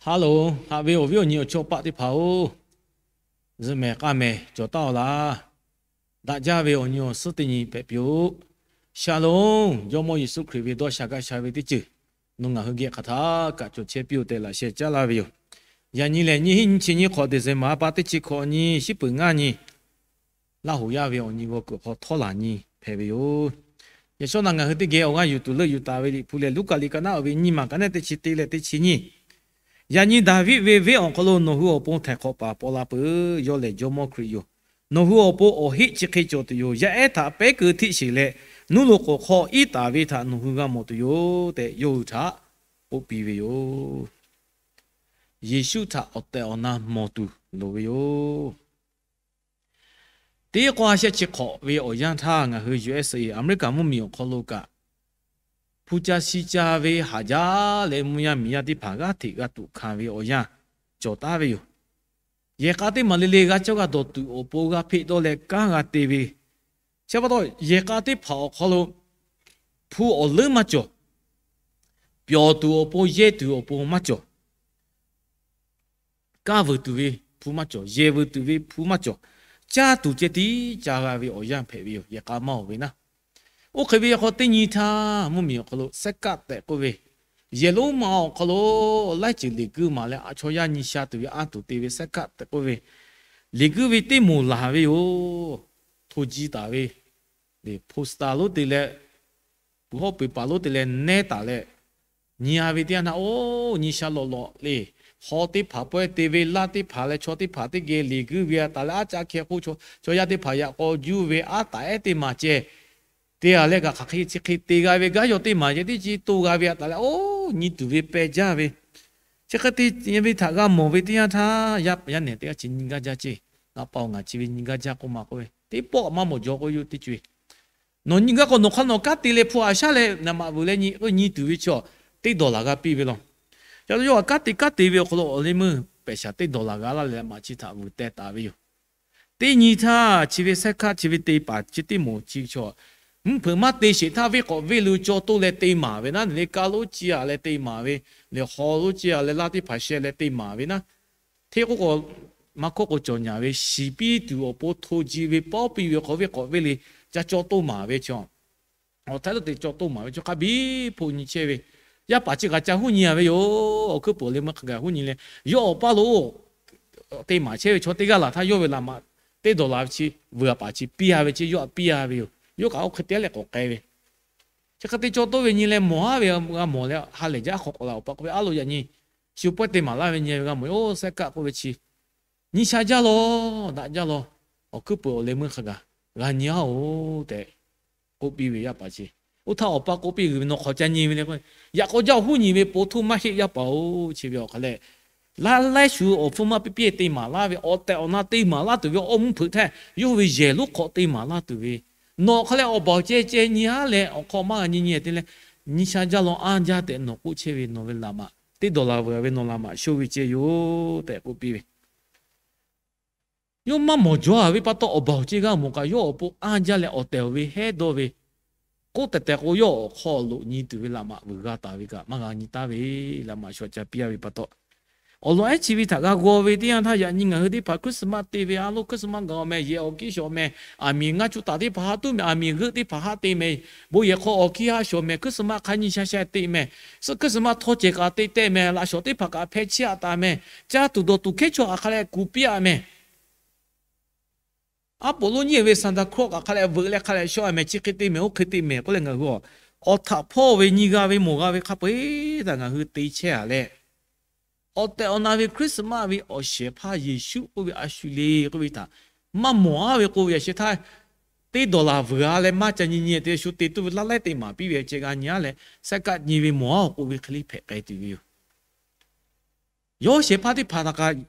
Haˉ loˬ, haꞈ ve awˬ viˉ awˬ nyi awˬ chawˇ paˆ teˇ hpaˍ-oˬ, zuhꞈ mehˍ k'aˇ mehˍ cawˬ taˉ-aw laˇ. Daꞈ jaˇ ve awˬ nyi awˬ suhˉ teˇ nyi hpehꞈ piˇ-oˆ. Shaˍlonˍ. Jawˇmawˇ Yeˍsuˆ Hkriꞈ ve dawˇ sha gaˇ sha ve teˇ ceuˬ nawˬ ngaˬ hui geh hk'aˬ htaˇ kaꞈ cawˬ chehˇ piˇ-oˆ tehꞈ laꞈ sheh caˉ laˇ ve yoˬ. Yaꞈ nyi lehˬ, nyiˇ hinˉ nyiˇ chi nyiˇ hk'awꞈ December ha pa teˇ chi hkawꞈ nyi, shiˉ peuˬ ngaˇ nyi, Laˇ hoˍ yaˇ ve awˬ nyi g'aw kuiˬ hk'aw htawˇ laˬ nyi hpehꞈ ve yoˬ. Yaꞈ shawˉ naꞈ ngaˬ hui teˇ geh awˬ g'aˇ yuˬ tuˬ leuˆ yuˬ taˍ ve Liꞈ hpu lehˬ, Luˉkaꞈ liꞈ ka naˉ oˇ ve nyiˇ maˬ ka naˉ teˇ chi teˇ leh teˇ chi nyiˇ. Yaꞈ nyi Daˍviˆ ve venˇ awˬ hk'aw lo nawˬ hui awˬ pon htaiˍ hk'awꞈ paˍ paw la peuˬ. Yawˇ lehˬ Jawˇmawˇ Hkriꞈ yoˬ. Nawˬ hui awˬ pon awˬ heˆ chi hk'e cawˬ tuˬ yoˬ. Yaˇ ehˉ htaꞈ pehˉ keu htiˆ sheˬ leh, nuˇ loꞈ k'oˍ hk'aw iˉ taˍ ve htaꞈ nawˬ hui g'a mawˬ tuˬ yoˬ tehꞈ, yawˇ hui htaꞈ k'oˆ piˇ ve yoˬ. Yeˍsuˆ htaꞈ awˬ tehˬ awˬ na mawˬ tuˬ loˍ ve yoˬ. Teˇ k'awˇ ha shehˆ chi hk'awꞈ ve awˬ yanˇ htaˇ, ngaˬ hui U S A, Aˍmeˍriˆkaˍ mvuhˇmiˬ awˬ hk'aw lo kaꞈ, hpu ca shi ca ve haꞈ jaˇ leh mvuhˇ yaˇ miˬ yaˇ teˇ hpaˍ g'aˇ hteꞈ g'a tuꞈ hkanˍ ve awˬ yanˇ cawˬ taˉ ve yoˬ. Yehˬ k'a teˇ maˬ le le g'a cawˇ g'a dawˬ tuˬ awˬ pon g'a hpeˆ dawˇ leh kanˉ g'a te ve, chi pa taw yehˬ k'a teˇ hpaˍ awˬ hk'aw lo hpu awˬ leuˉ maˇ cawˬ. Pyawˬ tuˬ awˬ pon, yehˇ tuˬ awˬ pon maˇ cawˬ. Kaˇ vuiˬ tuˬ ve hpu maˇ cawˬ, yehˬ vuiˬ tuˬ ve hpu maˇ cawˬ, caˇ tuˬ ceh tiˉ ca g'a ve awˬ yanˇ hpehꞈ ve yoˬ, yehˬ k'a maˇ oˬ ve naˉ. Oˇ hk'e ve awˬ hk'aw teˇ nyi htaˇ, mvuhˇmiˬ awˬ hk'aw lo sehˉ kaˆ tehꞈ k'oˆ ve yehˬ lonˉ ma awˬ hk'aw lo laiˉ ceuˬ liꞈ guˇ maˍ leh, a chaw yaˇ nyi sha tuˬ ve anˇ tuˬ te ve sehˉ kaˆ tehꞈ k'oˆ ve liꞈ guˇ ve teˇ moˍ laˬ ve yoˬ. Hto ji taˍ ve, poster lonˉ te leh, puˬ hawˉ puiˍ paˍ lonˉ te leh nehˉ taˍ leh, nyi a ve teˇ yanˇ htaˇ, oˇ nyi sha lawꞈ lawꞈ le. Haw teˇ hpaˍ pawehˇ te ve, laˇ teˇ hpaˍ leh chaw teˇ hpaˍ teˇ geh liꞈ guˇ ve a taˍ leh, aˉ caˇ hkeh hk'oˆ chaw yaˇ teˇ hpaˍ yaꞈ k'aw juˇ ve aˉ taˍ ehˉ teˇ maˬ ceh te a leh, kaꞈ hk'aˬ hk'e chi hk'e te g'a ve gaˇ yaw teˇ maˬ ceh tiˉ ciˇ to g'a ve a taˍ leh, oˇ nyi tuˬ ve peh jaˇ ve, chi hk'e te ve htaꞈ g'a mawˬ ve teˇ yanˇ htaˇ, yaˇ nehˬ teˇ g'aˇ chi nyi gaˇ jaˇ ceˇ. Ngaˬ pa-oˬ, ngaˬ chi ve nyi gaˇ jaˇ k'oˆ ma k'oˆ ve, teˇ pawˆ maˇ mawˬ jaw k'oˆ yoˬ teˇ co-e. Nawˬ nyi gaˇ k'o, nawˬ hk'aˇ nawˬ kanˉ te leh hpu aꞈ shaˉ leh naˍ maꞈ vuiˬ leh nyi, nyi tuˬ ve chi teˇ dollar g'a piˇ ve law. Yaꞈ nyi yawˇ kanˉ te kanˉ te ve awˬ hk'aw lo awˬ leh meuˇ pehꞈ shaˍ teˇ dollar g'a laˇ leh, naˍ maꞈ chi htaꞈ vuiˬ teh taˍ ve yoˬ. Teˇ nyi htaˇ chi ve sehˉ kaˆ chi ve te paˍ chi teˇ moˍ chi chaw, mvuhˇ hpeuꞈ maˇ te sheˍ htaˇ, venˇ k'awꞈ venˇ lo caw toˇ leh te maˍ ve naˉ, le kaˇ lonˉ ciˇ a leh te maˍ ve, le haw lonˉ ciˇ a leh laˇ teˇ hpaˍ sheh leh te maˍ ve naˉ. Hteˇ k'oˆ k'o, maˇ hkawˇ k'o cawˬ nyaˍ ve, shiˍ piˇ tuˬ awˬ pon hto ji ve pawˇ piˇ ve hk'aw venˇ k'awꞈ venˇ le ca caw toˇ maˍ ve chaw, awˬ htaiˉ lo te caw toˇ maˍ ve chaw hk'a biˇ hpoˆ nyi chehˇ ve, yaˇ paˍ chi kaꞈ ca huˉ nyi a ve yoˬ. Awˬ hkuiˉ peuˬ awˬ leh meuˇ hk'a gaˬ huˉ nyi leh, yawˇ awˬ paˇ lo te maˍ chehˇ ve chaw teˇ g'aˇ laˬ htaˇ, yawˇ ve laꞈ maꞈ teˇ dollar chi vuiˬ a paˍ chi piˇ a ve chi yawˇ htaꞈ piˇ a ve yoˬ. Yawˇ kaꞈ oˇ hk'e te leh k'awꞈ k'ai ve, chi hk'e te caw toˇ ve nyi leh mawˬ haˉ ve g'a mawˬ leh, ha lehˬ jaˇ hk'aw k'awꞈ la awˬ pa k'oˆ ve, A loˬ, yaꞈ nyi shu pawehˇ te maˍ laˇ ve nyi ve g'a mawˬ. Oˇ sehˉ kaˆ k'oˆ ve chi, Nyi sha jaˇ law, daꞈ jaˇ law. Awˬ hkuiˉ peuˬ awˬ leh meuˇ hk'a gaˬ g'a nyi a-oˬ tehꞈ k'oˆ piˇ ve yaˇ paˍ chi. Oˇ htaˇ awˬ pa k'oˆ piˇ g'uiˬ ve, Nawˬ hk'awꞈ ca nyi ve le k'o, yaꞈ k'aw jaˇ awˬ huˉ nyi ve po htuˇ maˇ heˆ yaˇ paˍ-oˬ. Chi ve awˬ hk'a lehˬ, laˇ laiˉ shu awˬ hpfuhˇ maˇ piˇ piˇ te maˍ laˇ ve, awˬ tehˬ awˬ na te maˍ laˇ tuˬ ve awˬ mvuhˇ hpeuꞈ htaˇ, yawˇ ve yehˬ lonˉ hk'aw te maˍ laˇ tuˬ ve, nawˬ hk'a lehˬ awˬ baˬ awˬ ceh ceh nyi haˉ leh awˬ hk'aw maˇ g'a nyi nyi te leh, nyi sha jaˇ law, anˇ jaˇ tehꞈ nawˬ k'oˆ chehˇ ve, nawˬ ve laꞈ maꞈ teˇ dollar vuiˬ a ve nawˬ laꞈ maꞈ shoˇ ve ceh yoˬ tehꞈ k'oˆ piˇ ve. Yawˇ maˇ mawˬ jaw a ve pa taw, awˬ baˬ awˬ ceh g'a mawˬ kaꞈ, yawˇ awˬ pon anˇ jaˇ leh awˬ tehˬ awˬ ve hehˉ dawˇ ve, k'oˆ tehˬ tehˬ k'o, yawˇ awˬ hk'aw lo nyi tuˬ ve laꞈ maꞈ vuiˬ g'a taˍ ve kaꞈ maˇ g'a nyi taˉ ve, laꞈ maꞈ shu ca piˇ a ve pa taw, awˬ lawn ehˉ chi ve htaꞈ g'a g'aw ve teˇ yanˇ htaˇ, yaꞈ nyi ngaˬ hui teˇ hpaˍ Christmas te ve a lo, Christmas gaˬ awˬ meh, yehˬ awˬ kiˇ shawˍ meh, aˬ miˍ ngaˇ cuˇ taˍ teˇ hpaˍ haˉ tuˉ meh, aˬ miˍ g'euˆ teˇ hpaˍ haˉ te meh, bon yehˬ hk'aw awˬ kiˇ haˉ shawˍ meh, Christmas hk'a nyi sha sha te meh, Christmas htawˇ cehˬ kaꞈ te teh meh, laꞈ shawˍ teˇ hpaˍ kaꞈ hpeh chiˇ aꞈ taˍ meh, caˇ tuˬ dawˬ tuˬ hkehˉ chaw kaꞈ hk'a leh kuˬ piˇ aꞈ meh, aˉ poꞈ lonˉ nyiˇ ve Santa Claus kaꞈ hk'a leh veuꞈ leh hk'a leh shaw a meh, chi hk'e te meh, oˇ hk'e te meh k'oˆ leh, ngaˬ hui awˬ htaꞈ hpawˇ ve nyi g'a ve mawˬ g'a ve hk'a peu-eˬ htaꞈ ngaˬ hui te chehˇ a leh, awˬ tehˬ awˬ na ve Christmas ve awˬ shehˍ hpaˇ Yeˍsuˆ k'oˆ ve a shu le k'oˆ ve htaꞈ maˇ mawˬ a ve k'oˆ ve, yaꞈ sheh htaˇ teˇ dollar vuiˬ a leh maˇ ca nyi nyi te shu te tuˬ ve laˇ laiˉ te maˍ piˇ ve ceh g'a nyi a leh, sehˉ kaˆ nyi ve mawˬ a k'oˆ ve hk'e le hpehꞈ k'ai tuˬ ve yoˬ. Yawˇ shehˍ hpaˇ teˇ hpaˍ htaꞈ kaꞈ,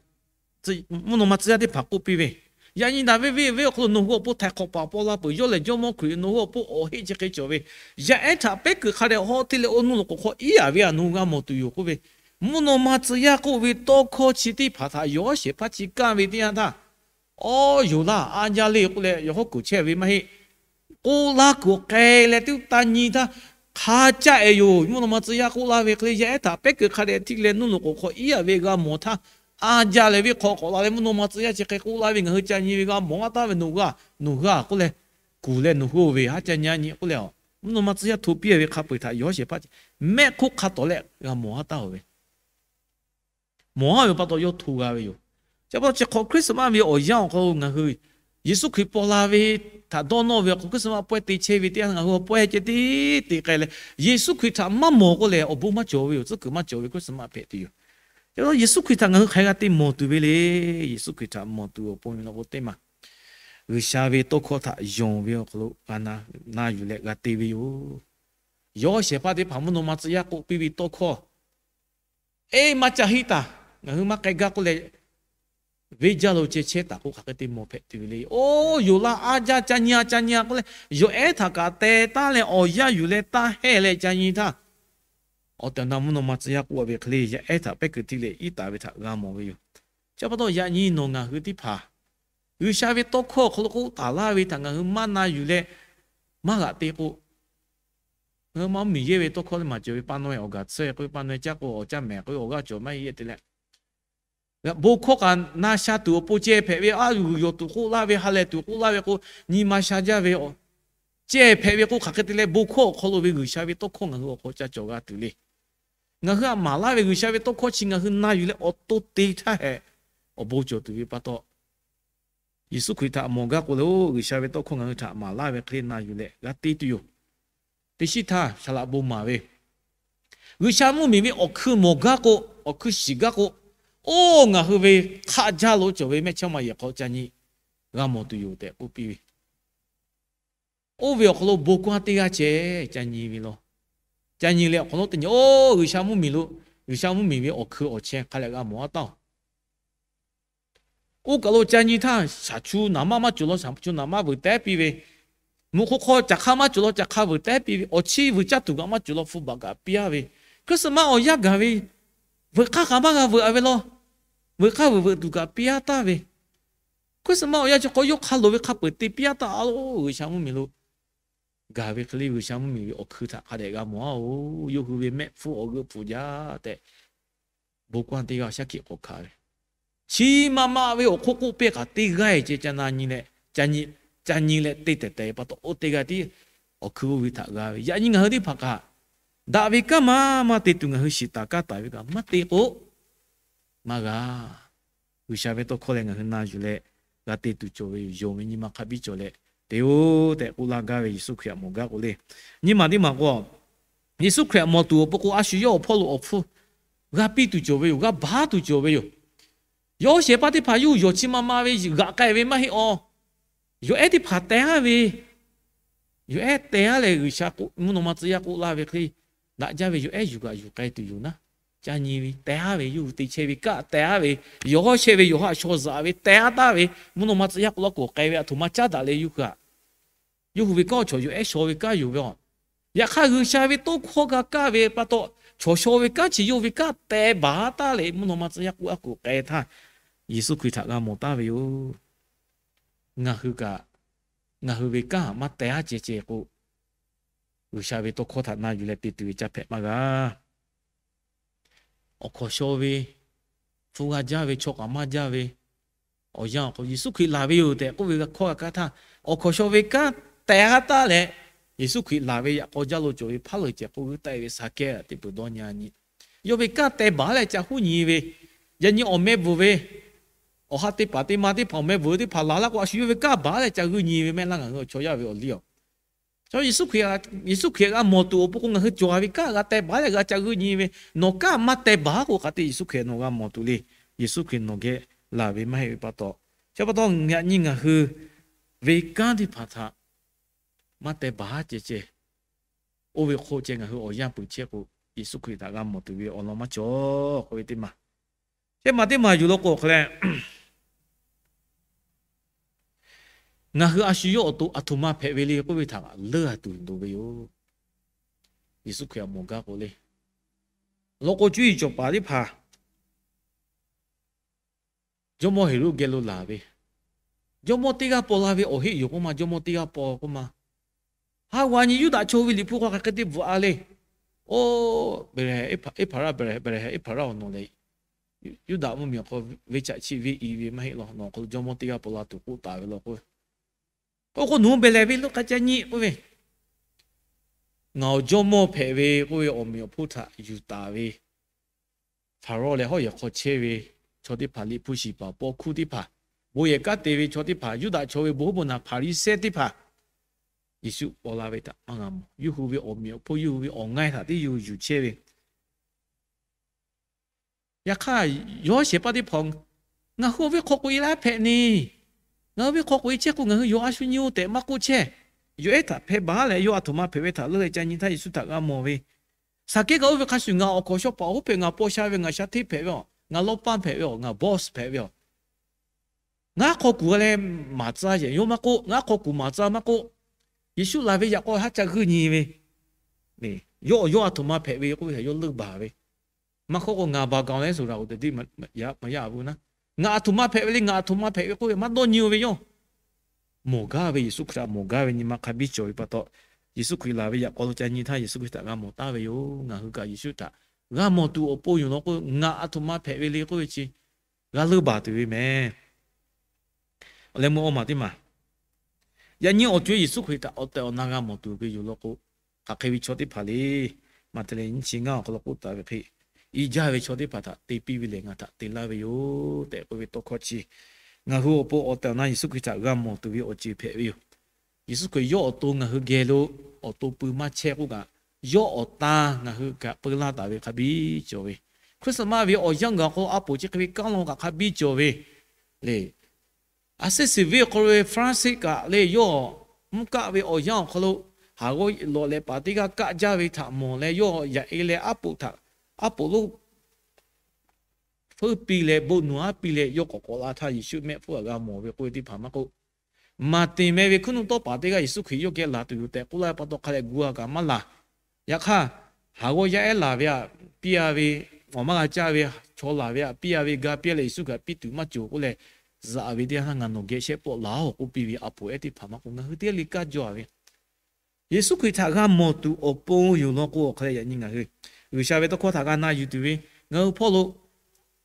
mvuhˇ naw ma tcuh yaˇ teˇ hpaˍ k'oˆ piˇ ve, Yaꞈ nyi Daˍviˆ ve venˇ awˬ hk'aw lo nawˬ hui awˬ pon htaiˍ hk'awꞈ paˍ paw la peuˬ. Yawˇ lehˬ Jawˇmawˇ Hkriꞈ, nawˬ hui awˬ pon awˬ heˆ chi hk'e cawˬ ve, yaˇ ehˉ htaꞈ pehˉ kuiˬ hk'a dehꞈ hawˉ te leh awˬ nuˇ loꞈ k'oˍ hk'aw iˉ a ve a nawˬ hui g'a mawˬ tuˬ yoˬ k'oˆ ve, mvuhˇ naw ma tcuh yaˇ k'oˆ ve tawˇ hkawˇ chi teˇ hpaˍ htaꞈ yawˇ shehˍ hpaˇ chi kaˇ ve teˇ yanˇ htaˇ, Awˬ yoˬ laˇ, a jaˇ le k'oˆ leh yawˇ hawˉ kuˬ chehˇ ve maˇ heˆ. K'oˆ laˇ kuˬ k'ai leh teˇ taˇ nyi htaˇ, hk'a caˆ-e yoˬ. Mvuhˇ naw ma tcuh yaˇ k'oˆ laˇ ve hk'e le, yaˇ ehˉ htaꞈ pehˉ kuiˬ hk'a dehꞈ htiˇ leh nuˇ loꞈ k'oˍ hk'aw iˉ-a ve g'a mawˬ htaˇ, a jaˇ leh venˇ hk'aw k'awꞈ la leh mvuhˇ naw ma tcuh yaˇ chi hk'e k'oˆ laˇ ve, ngaˬ hui ca nyi ve g'a mawˬ haˉ taˍ ve, nawˬ g'a, nawˬ g'a k'oˆ leh, kuˬ leh nawˬ hui-oˬ ve haˉ ca nyi nyi k'oˆ leh, mvuhˇ naw ma tcuh yaˇ hto piˇ ve hk'a peu-eˬ htaꞈ yawˬ shehˍ hpaˇ mehˆ hk'oˆ hk'a tawˍ leh g'a mawˬ haˉ taˍ-oˬ ve. Mawˬ haˉ ve pa taw yawˇ hto g'a ve yoˬ. Chi pa taw chi hk'awꞈ Christmas ve awˬ yanˇ awˬ hk'aw lo ngaˬ hui Yeˍsuˆ Hkriꞈ paw la ve htaꞈ dawˇ nawˇ ve awˬ hk'aw Christmas pawehˇ te chehˇ ve teˇ yanˇ, ngaˬ hui awˬ pawehˇ ceh tiˉ te k'ai leh, Yeˍsuˆ Hkriꞈ htaꞈ maˇ mawˬ k'o lehˬ, awˬ bon maˇ cawˬ ve yoˬ. Tcuhˉ kuiˬ maˇ cawˬ ve Christmas hpehꞈ tuˬ yoˬ. Chi pa taw Yeˍsuˆ Hkriꞈ htaꞈ ngaˬ hui hk'aˬ hk'e g'a te mawˬ tuˬ ve le. Yeˍsuˆ Hkriꞈ htaꞈ mawˬ tuˬ awˬ pon ve law k'o teˇ maˬ G'uiˬsha ve tawˇ hkawˇ htaꞈ yonˍ ve awˬ hk'aw lo g'a na yuˬ leh g'a te ve yoˬ. Yawˇ shehˍ hpaˇ teˇ hpaˍ mvuhˇ naw ma tcuh yaˇ k'oˆ piˇ ve tawˇ hkawˇ, eˇ, maˇ ca hiˆ taˍ, ngaˬ hui maˇ k'ai gaˇ k'oˆ leh, venˇ jaˇ lo ceh chehˇ taˍ k'o, hk'aˬ hk'e te mawˬ hpehꞈ tuˬ ve le. Oˇ, yoˬ laˇ, a jaˇ, ca nyi-a, ca nyi-a k'oˆ leh, yawˬ ehˉ htaꞈ kaꞈ teh taˉ leh awˬ yanˇ yuˬ leh taˇ hehˇ leh ca nyi htaˇ, awˬ tehˬ awˬ na mvuhˇ naw ma tcuh yaˇ k'oˆ ve hk'e le, yaˇ ehˉ htaꞈ pehˉ kuiˬ htiˇ leh iˉ taˍ ve htaꞈ g'a mawˬ ve yoˬ. Chi pa taw yaꞈ nyi nawˬ ngaˬ hui teˇ hpaˍ G'uiˬsha ve tawˇ hkawˇ awˬ hk'aw lo k'oˆ taˍ laˇ ve htaꞈ ngaˬ hui maˇ na yuˬ leh maˇ g'aꞈ te k'o, ngaˬ hui maˇ miˬ yehˇ ve tawˇ hkawˇ teˇ maˬ cawˬ ve, pa naw e awˬ gaˬ tsuhˇ k'oˆ ve, pa naw e caˇ k'o awˬ caˇ mehˍ k'oˆ ve, awˬ g'aˇ cawˬ maˇ heˆ te leh, bon hkawˇ kaꞈ na sha tuˬ awˬ pon ceh hpehꞈ ve, a yuˬ yawˬ tuˬ k'oˆ laˇ ve, ha lehˬ tuˬ k'oˆ laˇ ve k'o, nyi ma sha jaˇ ve, ceh hpehꞈ ve k'o, hk'aˬ hk'e te leh bon hkawˇ awˬ hk'aw lo ve G'uiˬsha ve tawˇ hkawˇ ngaˬ hui awˬ hk'aw ca cawˬ g'a tuˬ le. Ngaˬ hui htaꞈ maˍ laˇ ve G'uiˬsha ve tawˇ hkawˇ chi ngaˬ hui na yuˬ leh awˬ to te htaˇ hehꞈ awˬ bon cawˬ tuˬ ve pa taw, Yeˍsuˆ Hkriꞈ htaꞈ mawˬ gaˇ k'o le, oˇ, G'uiˬsha ve tawˇ hkawˇ ngaˬ hui htaꞈ maˍ laˇ ve hk'e le na yuˬ leh g'a te tuˬ yoˬ. Teˇ shiˉ htaˇ shaˍ laꞈ bon maˍ ve, G'uiˬsha mvuhˇmiˬ ve awˬ hkui mawˬ gaˇ k'o, awˬ hkui shiˍ gaˇ k'o, oˇ, ngaˬ hui ve hk'aˆ jaˇ lo cawˬ ve mehˆ chawˇ ma yehˬ hk'aw ca nyi g'a mawˬ tuˬ yoˬ tehꞈ k'oˆ piˇ ve, oˇ ve awˬ hk'aw lo bon kawˇ teˇ g'aˇ ceh ca nyi ve law. Ca nyi leh awˬ hk'awꞈ nawˉ teˇ nyi, oˇ, G'uiˬsha mvuhˇmiˬ lo, G'uiˬsha mvuhˇmiˬ ve awˬ hkui awˬ chehˇ hk'a leh g'a mawˬ a taˇ-oˬ. Oˇ kaˬ lo ca nyi htaˇ, shaˍ chu naˍ maˇ maˇ cawˬ law, shaˍ chu naˍ maˇ vuiˬ tehˉ piˇ ve, mvuhꞈ hk'oˆ hk'aw caˬ hk'aˇ maˇ cawˬ law, caˬ hk'aˇ vuiˬ tehˉ piˇ ve, awˬ chiˇ vuiˬ caˇ tuˬ kaꞈ maˇ cawˬ law, hpu baꞈ kaꞈ piˇ-a ve, Christmas awˬ yanˇ gaˬ ve, vuiˬ hk'aˇ kaꞈ maˇ g'a vuiˬ-a ve law. Vuiˬ hk'aˇ vuiˬ vuiˬ tuˬ kaꞈ piˇ-a taˍ ve, Christmas awˬ yanˇ chi hk'aw yawˇ hk'a loˍ ve hk'a peu-eˬ te piˇ-a taˍ-a lo, G'uiˬsha mvuhˇmiˬ lo gaˬ ve hk'e le, G'uiˬsha mvuhˇmiˬ ve awˬ hkui htaꞈ hk'a dehꞈ g'a mawˬ-a-oˬ. Yawˇ hui ve mehˆ hpfuhˇ awˬ g'euˆ hpfuhˇ jaˇ tehꞈ, bon kawˇ teˇ g'aˇ shaˉ hkiˆ k'awꞈ hkanˍ ve, chi ma ma ve awˬ hk'oˆ k'oˆ piˇ kaꞈ teˇ g'aˇ-e ceh ca na nyi leh, ca nyi leh te tehˬ tehˬ pa taw, oˇ teˇ g'aˇ tiˉ awˬ hkui oˇ ve htaꞈ g'a ve. Yaꞈ nyi ngaˬ hui teˇ hpaˍ kaꞈ, daꞈ ve kanˉ maˇ maˇ te tuˬ ngaˬ hui shiˍ taˍ kaˇ taˍ ve kaꞈ maˇ te k'o, maˇ g'a. G'uiˬsha ve tawˇ hkawˇ leh ngaˬ hui na yuˬ leh g'a te tuˬ cawˬ ve yoˬ. Yonˍ ve nyi ma hk'a biˇ cawˬ leh te-o tehꞈ k'oˆ laˇ gaˇ ve Yeˍsuˆ Hkriꞈ htaꞈ mawˬ gaˇ k'o le. Nyiˇ maˬ teˇ maˬ k'o, Yeˍsuˆ Hkriꞈ htaꞈ mawˬ tuˬ awˬ pon k'o, a shu yawˇ awˬ hpawˇ lo awˬ hpfuhˇ g'a piˇ tuˬ cawˬ ve yoˬ. G'a baˬ tuˬ cawˬ ve yoˬ. Yawˇ shehˍ hpaˇ teˇ hpaˍ yawˇ hui yawˬ chi ma ma ve g'aꞈ k'ai ve maˇ heˆ-aˬ. Yawˬ ehˉ teˇ hpaˍ teh-a ve, yawˬ ehˉ teh-a leh G'uiˬsha mvuhˇ naw ma tcuh yaˇ k'oˆ laˇ ve hk'e le, daꞈ jaˇ ve yawˬ ehˉ yuˬ kaꞈ yuˬ k'ai tuˬ yoˬ naˉ. Ca nyi ve teh-a ve, yawˇ hui te chehˇ ve kanˉ teh-a ve, yawˬ hawˉ chehˇ ve yawˬ hawˉ shaw zaꞈ ve teh-a taˍ ve, mvuhˇ naw ma tcuh yaˇ k'oˆ laˇ k'o k'ai ve aˬ htoꞈ ma caˉ daꞈ leh yawˇ hui-a. Yawˇ hui ve kanˉ awˬ chawˬ yawˬ ehˉ shaw ve kanˉ yoˬ ve-aˬ. Yaꞈ hk'aˇ G'uiˬsha ve tawˇ hkawˇ g'a kaˇ ve pa taw, chaw shaw ve kanˉ chi yawˇ ve kanˉ teh baˬ taˍ leh mvuhˇ naw ma tcuh yaˇ k'oˆ a k'oˍ k'ai htaˇ, Yeˍsuˆ Hkriꞈ htaꞈ g'a mawˬ taˍ ve yoˬ. Ngaˬ hui kaꞈ, ngaˬ hui ve kanˉ maˇ teh-a ceh ceh k'o, G'uiˬsha ve tawˇ hkawˇ htaꞈ na yuˬ leh te tuˬ ve ca hpehꞈ maˇ g'a. Awˬ hkawnˍ shaw ve, hpu g'a jaˇ ve, chaw kaꞈ maˇ jaˇ ve, awˬ yanˇ awˬ hk'aw Yeˍsuˆ Hkriꞈ laˬ ve yoˬ tehꞈ k'oˆ ve g'a hkawˇ g'a kaˇ htaˇ, awˬ hkawnˍ shaw ve kanˉ teh-a taˍ leh, Yeˍsuˆ Hkriꞈ laˬ ve yaꞈ k'aw jaˇ lo cawˬ ve hpaˉ leuˬ ceh k'oˆ g'uiˇ taˆ-e ve Saˍkehˇ teˇ peuˬ dawˇ nyi-a nyi. Yawˇ ve kanˉ teh baˬ leh ca huˉ nyi ve, yaꞈ nyi awˬ meh bvuhˬ ve, awˬ ha teˇ paˍ teˇ ma teˇ hpaˍ awˬ meh bvuhˬ ve teˇ hpaˍ laˬ laˇ k'o, a shu yawˇ ve kanˉ baˬ leh ca g'uiˇ nyi ve mehˆ laˇ ngaˬ hui awˬ chaw yaˇ ve awˬ liˇ-aˬ. Yeˍsuˆ Hkriꞈ, Yeˍsuˆ Hkriꞈ g'a mawˬ tuˬ awˬ pon k'o, ngaˬ hui cawˬ ve kanˉ g'a teh baˬ leh g'a ca g'uiˇ nyi ve, nawˬ kanˉ maˇ teh baˬ k'o, hk'aˬ hk'e te Yeˍsuˆ Hkriꞈ nawˬ g'a mawˬ tuˬ le. Yeˍsuˆ Hkriꞈ nawˬ geh laˬ ve maˇ heˆ ve pa taw, chi pa taw yaꞈ nyi ngaˬ hui ve kanˉ teˇ hpaˍ htaꞈ maˇ teh baˬ ceh ceh, oˇ ve hk'oˆ ceh ngaˬ hui awˬ yanˇ peuˬ chehˇ k'o, Yeˍsuˆ Hkriꞈ htaꞈ g'a mawˬ tuˬ ve awˬ lawn maˇ cawˬ k'oˆ ve teˇ maˬ. Teˇ maˬ teˇ maˬ yuˬ law k'o hk'e leh, ngaˬ hui a shu yawˇ awˬ to aˬ htoꞈ ma hpehꞈ ve le k'oˆ ve htaꞈ leuˉ-a tuˬ loˍ ve yoˬ. Yeˍsuˆ Hkriꞈ htaꞈ mawˬ gaˇ k'o le, law k'o cuˇ yiˍ cawˬ paˍ teˇ hpaˍ jawˇmawˇ Heˍroˆ geh lo laˬ ve, jawˇmawˇ teˇ g'aˇ paw la ve awˬ heˆ yoˬ k'oˆ ma, jawˇmawˇ teˇ g'aˇ paw k'oˆ ma, Ha g'a nyi Yuˇdaꞈ chaw ve liꞈ hpu hk'aw hk'aˬ hk'e te bvuhꞈ a le. Oˇ, Behˍlehˍhehnˍ, Eˇhpaˍraˆ, Behˍlehˍhehnˍ, Eˇhpaˍraˆ-oˬ, nawˬ lehˬ Yuˇdaꞈ mvuhˇmiˬ awˬ hk'aw venˇ chaꞈ chiˆ venˇ i ve maˇ heˆ law. Nawˬ awˬ hk'aw lo jawˇmawˇ teˇ g'aˇ paw la tuˬ k'oˆ taˍ ve law k'o, oˇ k'o nawˬ hui Behˍlehˍhehnˍ ve lo hk'a ca nyi k'oˆ ve, Ngaˬ awˬ jawˇmawˇ hpehꞈ ve k'oˆ ve awˬ meꞈ awˬ hponˇ htaꞈ yuˬ taˍ ve Hpaˍrawˇ leh hawˉ yehˬ hk'aw chehˇ ve chaw teˇ hpaˍ, liꞈ hpu shiˍ paˍ paw hkuˇ teˇ hpaˍ, bon yehˬ kanˉ te ve chaw teˇ hpaˍ, Yuˇdaꞈ chaw ve bon hoˉ bon naˬ Hpaˍriˍsehˇ teˇ hpaˍ, Yeˍsuˆ paw la ve htaꞈ maˇ g'a mawˬ. Yawˇ hui ve awˬ meꞈ awˬ hponˇ, yawˇ hui ve awˬ ngaiˇ htaꞈ teˇ yawˇ yuˬ chehˇ ve. Yaꞈ hk'aˇ, yawˇ shehˍ hpaˇ teˇ hpaˍ, Ngaˬ hui awˬ ve hk'aw k'oꞈ e laˇ hpehꞈ neˇ, ngaˬ hui ve hk'aw k'oꞈ e chehˇ k'o, ngaˬ hui yawˇ a shu nyi-oˬ tehꞈ maˇ k'oˆ chehˇ. Yawˇ ehˉ htaꞈ hpeh baˬ leh, yawˇ a htoꞈ ma hpehꞈ ve htaꞈ leuˉ leh ca nyi htaˇ, Yeˍsuˆ htaꞈ g'a mawˬ ve, Saˍkehˇ kaꞈ oˇ ve hk'a shuˍ, ngaˬ awˬ hkawnˍ shaw paˍ awˬ hoˉ hpehꞈ, ngaˬ paw sha ve, ngaˬ sha hteˇ hpehꞈ ve aˬ, ngaˬ lawˇ paˇ hpehꞈ ve aˬ, ngaˬ boss hpehꞈ ve aˬ, ngaˬ hk'aw kuˬ leh maˍ tcuh yehˬ yawˇ maˇ k'oˆ, ngaˬ hk'aw kuˬ maˍ tcuh maˇ k'oˆ, Yeˍsuˆ laˬ ve yaꞈ k'aw haˉ ca g'uiˇ nyi ve, yawˇ awˬ yawˇ a htoꞈ ma hpehꞈ ve k'oˆ ve htaꞈ yawˇ leuˆ baˬ ve. Maˇ hk'aˇ k'o, ngaˬ baˬ gaˬ leh suh g'a-oˬ tehꞈ maˇ yaˇ ve naˉ, ngaˬ a htoꞈ ma hpehꞈ ve le, ngaˬ a htoꞈ ma hpehꞈ ve k'oˆ ve maˇ dawˇ nyi-oˬ ve yoˬ. Mawˬ gaˇ ve, Yeˍsuˆ Hkriꞈ htaꞈ mawˬ gaˇ ve nyi ma hk'a biˇ cawˬ ve pa taw, Yeˍsuˆ Hkriꞈ laˬ ve yaꞈ k'aw lo ca nyi htaˇ, Yeˍsuˆ Hkriꞈ htaꞈ g'a mawˬ taˍ ve yoˬ. Ngaˬ hui kaꞈ Yeˍsuˆ htaꞈ g'a mawˬ tuˬ awˬ pon yoˬ law k'o, ngaˬ a htoꞈ ma hpehꞈ ve le k'oˆ ve chi g'a leuˆ baˬ tuˬ ve mehˍ. Awˬ leh meuˇ awˇ maˬ teˇ maˬ, yaꞈ nyi awˬ co-e Yeˍsuˆ Hkriꞈ htaꞈ awˬ tehˬ awˬ na g'a mawˬ tuˬ ve yoˬ law k'o, hk'aˬ hk'e ve chaw teˇ hpaˍ le, Maꞈhtehˍ lehˬ nyiˇ chi ngaˇ awˬ hk'aw lo k'oˆ taˍ ve hk'e, i jaˇ ve chaw teˇ hpaˍ htaꞈ te piˇ ve lehˬ, ngaˬ htaꞈ te laˇ ve yoˬ tehꞈ k'oˆ ve tawˇ hkawˇ chi, ngaˬ hui awˬ pon awˬ tehˬ awˬ na Yeˍsuˆ Hkriꞈ htaꞈ g'a mawˬ tuˬ ve awˬ ceuˬ hpehꞈ ve yoˬ. Yeˍsuˆ Hkriꞈ yawˇ awˬ to ngaˬ hui geh lo awˬ to pui maˇ chehˇ k'oˆ kaꞈ, yawˇ awˬ tan ngaˬ hui kaꞈ peu laˇ taˍ ve hk'a biˇ cawˬ ve, Christmas ve awˬ yanˇ gaˬ awˬ hk'aw lo a poˍ chi hk'e ve kanˉ law kaꞈ hk'a biˇ cawˬ ve le. A seˉ siˍ ve awˬ hk'aw lo ve France kaꞈ le, yawˇ mvuhˇ kaˆ ve awˬ yanˇ awˬ hk'aw lo haˍ g'awˇ lawꞈ leh paˍ teˇ g'aˇ kaˆ jaˇ ve htaꞈ mawˬ leh, yawˇ yaꞈ e leh aˉ poꞈ htaꞈ, aˉ poꞈ lonˉ feuˉ piˇ leh, bon nuˬ aˉ piˇ leh, yawˇ k'awꞈ k'awꞈ la htaˇ, Yeˍsuˆ mehˆ hpfuhˇ g'a mawˬ ve k'oˆ ve teˇ hpaˍ maˇ k'oˆ, Maˍteˍ meh ve hkuiˉ nuˆ tawˇ paˍ teˇ g'aˇ Yeˍsuˆ Hkriꞈ yawˇ geh laˬ tuˬ yoˬ tehꞈ k'oˆ laˇ ve pa taw, hk'a leh gu a kaꞈ maˇ laˬ. Yaꞈ hk'aˇ, haˍ g'awˇ yaˇ ehˉ laˬ ve htaꞈ piˇ a ve, awˬ maˇ g'a caˇ ve chaw laˬ ve htaꞈ piˇ a ve, ga piˇ a leh Yeˍsuˆ Hkriꞈ piˇ tuˬ maˇ cawˬ k'oˆ leh, zaꞈ ve teˇ yanˇ htaˇ ngaˬ nawˬ geh shehˆ pawˆ laˬ-oˬ k'oˆ piˇ ve a poˍ ehˉ teˇ hpaˍ maˇ k'oˆ, ngaˬ hui teˇ g'aˇ le kanˉ jaw a ve, Yeˍsuˆ Hkriꞈ htaꞈ g'a mawˬ tuˬ awˬ pon yoˬ law k'o, awˬ hk'a leh yaꞈ nyi ngaˬ hui G'uiˬsha ve tawˇ hkawˇ htaꞈ g'a na yuˬ tuˬ ve, ngaˬ hui hpawˇ lo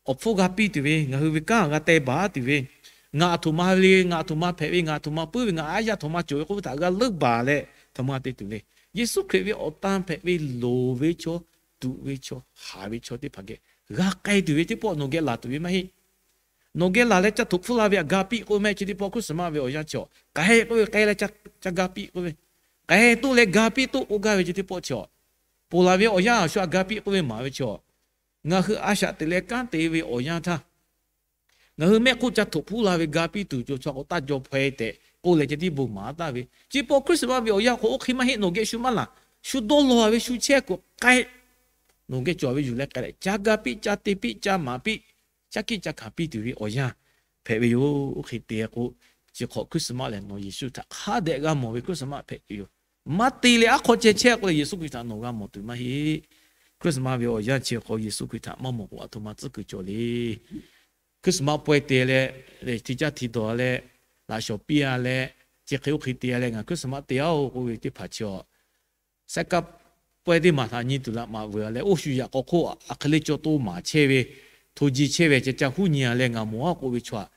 awˬ hpfuhˇ g'a piˇ tuˬ ve, ngaˬ hui ve kanˉ g'a teh baˬ tuˬ ve, ngaˬ a htoꞈ ma le, ngaˬ a htoꞈ ma hpehꞈ ve, ngaˬ a htoꞈ ma puiˉ ve, ngaˬ a yaˇ htoꞈ ma cawˬ ve k'oˆ ve htaꞈ g'a leuˆ baˬ leh htoꞈ ma g'a te tuˬ le. Yeˍsuˆ Hkriꞈ ve awˬ tan hpehꞈ ve loˍ ve chaw, tuꞈ ve chaw, haˍ ve chaw teˇ hpaˍ geh g'a k'ai tuˬ ve teˇ pawˆ nawˬ geh laˬ tuˬ ve maˇ heˆ. Nawˬ geh laˬ leh ca htoꞈ hpfuhˇ la ve htaꞈ ga piˇ k'oˆ ve maˇ heˆ. Chi teˇ pawˆ Christmas ve awˬ yanˇ chi awˬ k'ai k'oˆ ve, k'ai leh ca ga piˇ k'oˆ ve, k'ai toˆ leh ga piˇ toˆ k'oˆ gaˇ ve chi teˇ pawˆ chi awˬ, ponˬ laˬ ve awˬ yanˇ awˬ shu htaꞈ ga piˇ k'oˆ ve maˍ ve chi awˬ, ngaˬ hui a shaꞈ teꞈ leh kanˉ te ve awˬ yanˇ htaˇ, ngaˬ hui mehˆ hk'oˆ ca htoꞈ hpfuhˇ la ve ga piˇ tuˬ cawˬ chaw k'o taˇ jaw hpaw-e tehꞈ k'oˆ leh ceh tiˉ bon maˍ taˍ ve. Chi pawˆ Christmas ve awˬ yanˇ k'o, oˇ hk'e maˇ heˆ. Nawˬ geh shu maˇ laˬ, shu dawˇ law ve shu chehˇ kuiˬ k'ai, nawˬ geh cawˬ ve yuˬ leh k'ai leh ca ga piˇ, ca te piˇ, ca maˍ piˇ, caˇ kiˆ ca hkanˍ piˇ tuˬ ve awˬ yanˇ hpehꞈ ve yoˬ. Oˇ hk'e te k'o, chi hk'awꞈ Christmas lehˬ nawˬ Yeˍsuˆ htaꞈ hk'a dehꞈ g'a mawˬ ve Christmas hpehꞈ tuˬ yoˬ. Maˇ te leh aˉ hk'aw ceh chehˇ k'oˆ leh Yeˍsuˆ Hkriꞈ htaꞈ nawˬ g'a mawˬ tuˬ maˇ heˆ. Christmas ve awˬ yanˇ chi hk'awꞈ Yeˍsuˆ Hkriꞈ htaꞈ maˇ mawˬ k'o, a htoꞈ ma tcuhˉ kuiˬ cawˬ le. Christmas pawehˇ te leh, hti caˇ hti dawˬ leh, laꞈ shawˍ piˇ a leh, chi hk'e oˇ hk'e te a leh ngaˬ Christmas te a-oˬ k'oˆ ve teˇ hpaˍ chi awˬ, sehˉ kaˆ pawehˇ teˇ maˬ htaꞈ nyi tuˬ laꞈ maꞈ veuˬ a leh, oˇ shu yaꞈ k'aw hk'oˆ a hk'e le caw to maˍ chehˇ ve, hto ji chehˇ ve ceh ca huˉ nyi a leh ngaˬ mawˬ a k'oˆ ve chaw htaꞈ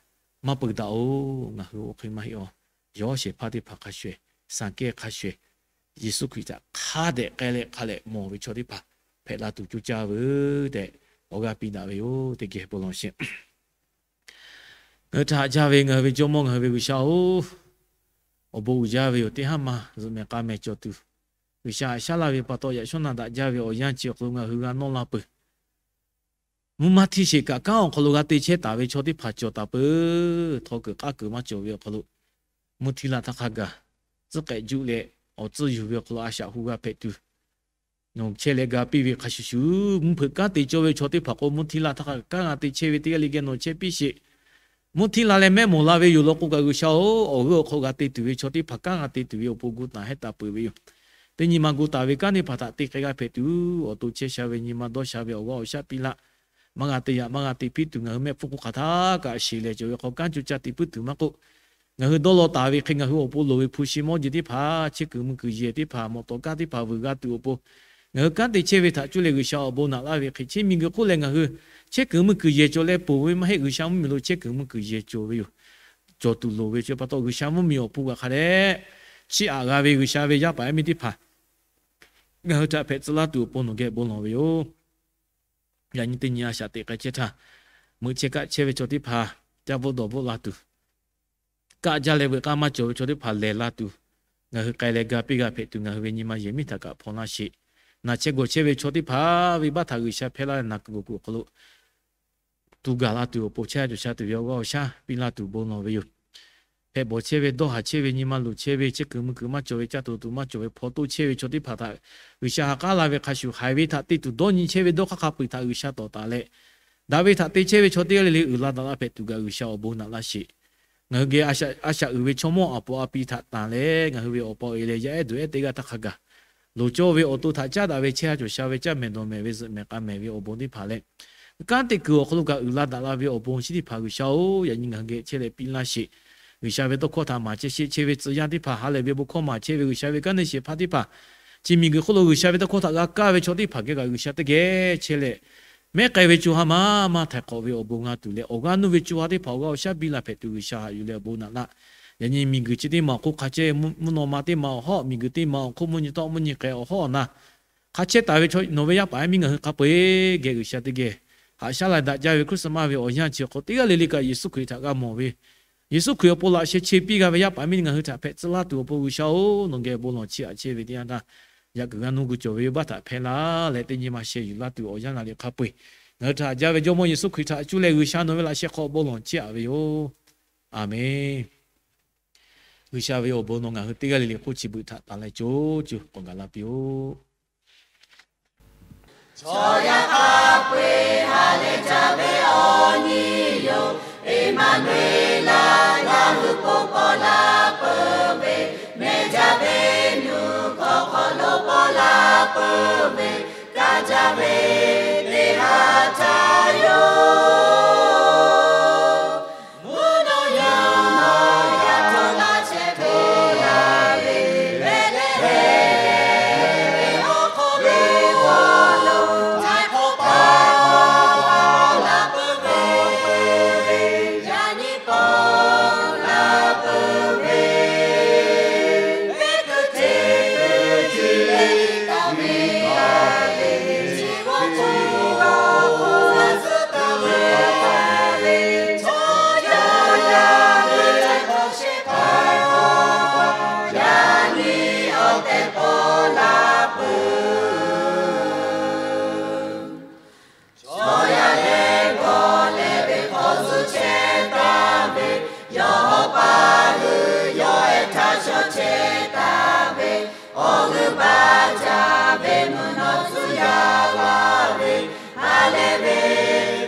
maˇ peuˬ daꞈ-oˬ. Ngaˬ hui oˇ hk'e maˇ heˆ-oˬ. Yawˇ shehˍ hpaˇ teˇ hpaˍ hk'a shuˍ shuˍ, sanˍ kehˇ hk'a shuˍ shuˍ, Yeˍsuˆ Hkriꞈ htaꞈ hk'a dehꞈ k'ai leh hk'a leh mawˬ ve chaw teˇ hpaˍ hpehꞈ la tuˬ coˇ caˇ veuˬ tehꞈ awˬ g'aˇ piˇ daꞈ ve yoˬ. Teˇ geh bon lawˬ sheˍ. Ngaˬ hui htaꞈ haꞈ jaˇ ve ngaˬ hui ve Jawˇmawˇ, ngaˬ hui ve G'uiˬsha-oˬ, awˬ bon uiˍ jaˇ ve yoˬ. Teˇ haˉ ma zuhꞈ mehˍ k'a mehˍ cawˬ tuˬ, G'uiˬsha haꞈ shaˉ laˇ ve pa taw yaꞈ shawˉ naˆ daꞈ jaˇ ve awˬ yanˇ chi awˬ hk'aw lo ngaˬ hui g'a nawˇ la peuˬ. Mvuhˇ maˇ htiˇ sheˍ kaꞈ kanˉ awˬ hk'aw lo g'a te chehˇ taˍ ve chaw teˇ hpaˍ cawˬ taˍ peuˬ. Htaw kuiˬ k'aˉ kuiˬ maˇ cawˬ ve awˬ hk'aw lo, mvuhˇ htiˇ la htaˇ hk'a gaˬ tcuhˉ k'ehꞈ juˆ leh awˬ tcuhˇ yuˬ ve awˬ hk'aw lo a shaꞈ hu g'a hpehꞈ tuˬ, nawˬ chehˇ leh ga piˇ ve hk'a shuˍ shuˍ, mvuhˇ hpeuꞈ kanˉ te cawˇ ve chaw teˇ hpaˍ k'o, mvuhˇ htiˇ la htaˇ hk'a gaˬ kanˉ g'a te chehˇ ve teˇ g'aˇ le geh nawˬ chehˇ piˇ sheˍ. Mvuhˇ htiˇ la leh mehˉ mawˬ la ve yoˬ law k'o kaꞈ, G'uiˬsha-oˬ, awˬ g'euˆ awˬ hk'aw g'a te tuˬ ve chaw teˇ hpaˍ kanˉ g'a te tuˬ ve awˬ pon gu taˍ hehˉ taˍ peuˬ ve yoˬ. Teˇ nyi ma gu taˍ ve kanˉ teˇ hpaˍ htaꞈ te k'ai g'a hpehꞈ tuˬ, awˬ to chehˇ sha ve nyi ma dawˇ sha ve awˬ g'aˇ awˬ shaˉ piˇ laˇ. Maˇ g'a te yaꞈ maˇ g'a te piˇ tuˬ, ngaˬ hui mehˆ hpfuhˇ hk'oˆ hk'aˬ htaˇ kaꞈ shiˍ lehˬ cawˬ ve hk'aw kanˉ coˇ caˇ te puiˉ tuˬ maˇ k'oˆ, Ngaˬ hui dawˇ law taˍ ve hk'e ngaˬ hui awˬ pon loˍ ve hpu shi mawˇ jeˬ teˇ hpaˍ, chehˇ kuiˬ mvuh kuiˬ yehˬ teˇ hpaˍ, mawˬ tawˍ kaˇ teˇ hpaˍ vuiˬ g'a tuˬ awˬ pon, ngaˬ hui kanˉ te chehˇ ve htaꞈ cuˇ leh G'uiˬsha awˬ bon naꞈ laˇ ve hk'e, chi miˬguiˬ hk'oˆ lehˬ ngaˬ hui chehˇ kuiˬ mvuh kuiˬ yehˬ cawˬ leh ponˬ ve maˇ heˆ. G'uiˬsha mvuhˇmiˬ lo chehˇ kuiˬ mvuh kuiˬ yehˬ cawˬ ve yoˬ. Cawˬ tuˬ loˍ ve chi pa taw G'uiˬsha mvuhˇmiˬ awˬ pon g'a hk'a dehꞈ chiˇ aꞈ g'a ve G'uiˬsha ve yaˇ paˍ yaˇ miˇ teˇ hpaˍ ngaˬ hui htaꞈ hpehꞈ tcuh laˇ tuˬ awˬ pon nawˬ geh bon lawˬ ve yoˬ. Yaꞈ nyi teˇ nyi a shaꞈ teꞈ k'ai chehˇ htaˇ, meuꞈ chehˇ kaˆ chehˇ ve chaw teˇ hpaˍ caˇ bvuhˆ dawˬ bvuhˆ la tuˬ, kaˆ jaˇ leh veuꞈ k'aˇ maˇ cawˬ ve chaw teˇ hpaˍ lehˬ la tuˬ, ngaˬ hui k'ai leh ga piˇ g'a hpehꞈ tuˬ ngaˬ hui ve nyi ma yehˬ miˉ htaꞈ kaꞈ hpaw laˇ sheˍ. Naˬ chehˇ gawˬ chehˇ ve chaw teˇ hpaˍ ve baˆ htaꞈ G'uiˬsha hpehˇ laˇ leh naˬ kuiˬ gawˬ kuiˬ awˬ hk'aw lo tuˬ gaˬ la tuˬ awˬ pon chehˇ sha cawˬ sha tuˬ ve awˬ g'aˇ awˬ shaˉ piˇ laˇ tuˬ bon lawˬ ve yoˬ. Hpehꞈ bawˬ chehˇ ve, dawˇ haˍ chehˇ ve, nyi ma luˬ chehˇ ve, chehˇ kuiˬ mvuh kuiˬ maˇ cawˬ ve, caˇ tuˬ tuˬ maˇ cawˬ ve, hpaw toˇ chehˇ ve chaw teˇ hpaˍ htaꞈ G'uiˬsha ha k'aˉ la ve hk'a shuˍ, haiˬ ve htaꞈ te tuˬ dawˇ nyi chehˇ ve dawˇ hk'aˇ hk'a peu-eˬ htaꞈ G'uiˬsha tawˍ taˍ leh, daꞈ ve htaꞈ te chehˇ ve chaw teˇ g'aˇ le le uiˍ la daꞈ la hpehꞈ tuˬ kaꞈ G'uiˬsha awˬ bon naꞈ laˇ sheˍ. Ngaˬ hui geh a shaꞈ uiˍ ve chaw mawˇ aˬ pawˍ a pi htaꞈ tanˬ leh, ngaˬ hui ve awˬ pa awˬ e leh yaˇ ehˉ duˬ ehˉ teˇ g'aˇ htaˇ hk'a gaˬ loˍ cawˇ ve awˬ to htaꞈ caˉ daꞈ ve chehˇ sha cawˬ sha ve caˇ mehˍ dawˬ mehˍ ve zuhꞈ mehˍ k'a mehˍ ve awˬ bon teˇ hpaˍ leh, kanˉ te kuiˬ awˬ hk'aw lo kaꞈ uiˍ la daꞈ la ve awˬ bon chi teˇ hpaˍ G'uiˬsha-oˬ, yaꞈ nyi ngaˬ hui geh chehˇ leh piˇ laˇ sheˍ. G'uiˬsha ve tawˇ hkawˇ htaꞈ maˍ chehˇ sheˍ chehˇ ve tcuh yaˇ teˇ hpaˍ, ha lehˬ ve bon hkawˇ maˍ chehˇ ve G'uiˬsha ve kanˉ neˇ shehˍ hpaˇ teˇ hpaˍ, chi miˬguiˬ hk'oˆ lo G'uiˬsha ve tawˇ hkawˇ htaꞈ g'a kaˇ ve chaw teˇ hpaˍ geh kaꞈ G'uiˬsha teˇ geh chehˇ leh, mehˉ k'ai ve co ha maˇ maˇ htaiˍ hk'awꞈ ve awˬ bon g'a tuˬ leh, awˬ g'aˇ nuˇ ve co ha teˇ hpaˍ awˬ g'aˇ awˬ shaˉ biˇ la hpehꞈ tuˬ G'uiˬsha haꞈ yuˬ leh awˬ bon naꞈ laˇ. Yaꞈ nyi miˬguiˬ chi teˇ ma awˬ hk'oˆ hk'a chehˇ mvuhˇ naw ma teˇ ma awˬ hawˉ, miˬguiˬ teˇ ma awˬ hk'oˆ mvuhˇ nyi tawˆ mvuhˇ nyi k'ai awˬ hawˉ awˬ na hk'a chehˇ taˍ ve chaw nawˬ ve yaˇ paˍ yaˇ miˇ ngaˬ hui hk'a peu-eˬ geh G'uiˬsha teˇ geh haꞈ shaˉ la daꞈ jaˇ ve Christmas ve awˬ yanˇ chi awˬ hk'aw teˇ g'aˇ le le kaꞈ Yeˍsuˆ Hkriꞈ htaꞈ g'a mawˬ ve, Yeˍsuˆ Hkriꞈ awˬ pon laꞈ sheh che piˇ g'a ve yaˇ paˍ miˇ ngaˬ hui htaꞈ hpehꞈ tcuh laˇ tuˬ awˬ pon G'uiˬsha-oˬ, nawˬ geh bon lawˬ chiˇ aꞈ chehˇ ve teˇ yanˇ htaˇ, yaꞈ kuiˬ g'a nuˇ gu cawˬ ve venˇbaˆ htaꞈ hpehˇ laˇ leh teˇ nyi ma sheh yuˬ laˇ tuˬ awˬ yanˇ la leh hk'a peu-eˬ ngaˬ hui htaꞈ haꞈ jaˇ ve Jawˇmawˇ Yeˍsuˆ Hkriꞈ htaꞈ cuˇ leh G'uiˬsha nawˬ ve laꞈ sheh hk'aw bon lawˬ chiˇ aꞈ ve yoˬ. Aˍmenˬ. G'uiˬsha ve awˬ bon nawˬ ngaˬ hui teˇ g'aˇ le le hk'oˆ chi beuꞈ htaꞈ taˍ leh co co k'awꞈ gaˬ la piˇ-oˆ. Chaw yaˇ hk'a peu-eˬ ha lehˬ jaˇ ve awˬ nyi yoˬ. Eˍmaˍnuˍeˍlaˆ, ngaˬ hui bon paw la peuˬ ve, mehˬ jaˇ ve nuˬ hk'aw hk'aw lo paw la peuˬ ve, kaˇ jaˇ ve teˇ ha htaˇ yoˬ. Mvuhˇ naw yaˇ yaˇ htaꞈ laˇ chehˇ ve, Behˍlehˍhehnˍ ve awˬ hk'aw lo, htaiˍ hk'awꞈ paˍ paw la peuˬ ve, yaꞈ nyi paw la peuˬ ve, venˇ kuiˬ hteˇ kuiˬ tiˉ leh taˍ ve, chi g'awˇ tuˬ g'awˇ hk'aw zuhˆ taˍ ve, chaw yaˇ yaˇ ve hk'aw shehˍ hpaˇ hk'aw, yaꞈ nyi awˬ tehˬ paw la peuˬ. Chaw yaˇ leh g'awˬ leh ve hk'aw zuhˆ chehˇ taˍ ve, yawˇ hawˉ paˇ hui yawˇ ehˉ htaꞈ shaw chehˇ taˍ ve, awˬ g'euˆ baˇ jaˇ ve mvuhˇ naw tcuh yaˇ la ve, ha lehˬ ve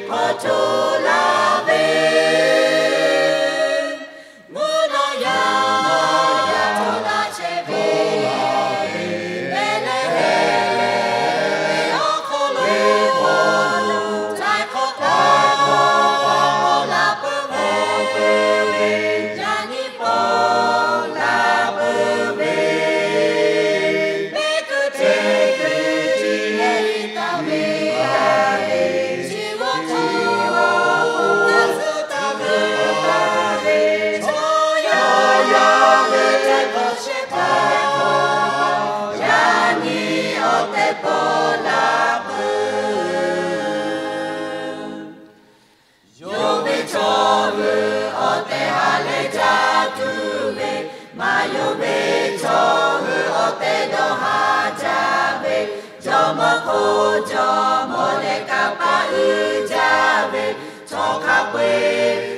hk'aw hto la ve, mvuhˇ naw yaˇ yaˇ htaꞈ laˇ chehˇ ve, Behˍlehˍhehnˍ ve awˬ hk'aw lo, htaiˍ hk'awꞈ paˍ paw la peuˬ ve, yaꞈ nyi paw la peuˬ ve, venˇ kuiˬ hteˇ kuiˬ tiˉ leh taˍ ve, chi g'awˇ tuˬ g'awˇ hk'aw zuhˆ taˍ ve, chaw yaˇ yaˇ ve hk'aw shehˍ hpaˇ hk'aw, yaꞈ nyi awˬ tehˬ paw la peuˬ. Yonˍ ve chaw hui awˬ tehˬ ha lehˬ jaˇ tuˬ ve, maˇ yonˍ ve chaw hui awˬ tehˬ dawˇ haˍ jaˇ ve, Jawˇmawˇ hk'oˆ Jawˇmawˇ leh kanˇ paˆ uiˍ jaˇ ve, chaw hk'a peu-eˬ